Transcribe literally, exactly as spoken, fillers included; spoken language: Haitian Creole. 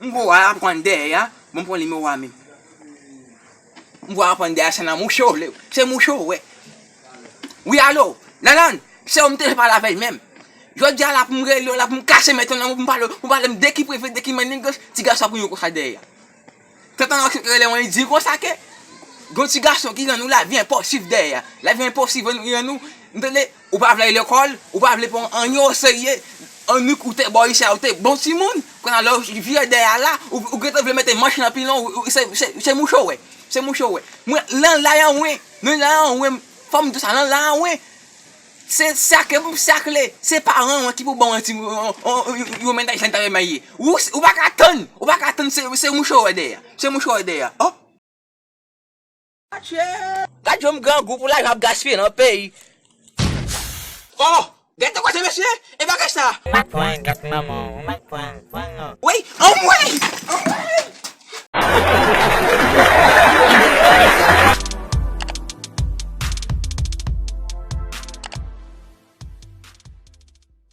M wè w ap pran dèyè a, bon, m pran nimewo a menm. M wè w ap pran dèyè a, se nan mouche w le. Se mouche w wè. Wi, alo, Lanlann, se ou m te pale avè l menm. Jodi a la pou m rele w, la pou m kase mèt ou nan, pou m pale, pou m pale m de ki preve, de ki mannigans, ti gason ap ri w konsa dèyè a. Tantan nan rele yon di konsa ke gon ti gason ki rann ou lavi enposib dèyè a. Lavi enposib rann ou, m tande, ou pa vle al lekòl, ou pa vle pran anyen o serye. Annik ou te bò isi a, ou te bon timoun, kounye a lè w vire dèyè a la, ou, ou gentan vle mete manch nan pilon, ou, ou, se, se, se mouche w wè. Se mouche w wè. Mwen, Lanlann an wen, Lanlann an wen, fò m di w sa, Lanlann an wen. Se, se ak, se ak le, se paran w ki pou ban w yon ti, yon, yon, yon, yon mennaj jan ta renmen ye. Ou, ou pa ka tann, ou pa ka tann, se, se mouche w wè dèyè. Se mouche w wè dèyè. Oh! Gad jan m grangou pou lajan ap gaspiye nan peyi. Oh! Gade kote mesye, e bagay sa. Ou mat pran, gad manman, ou mat pran, pran non. Wi, anmwey!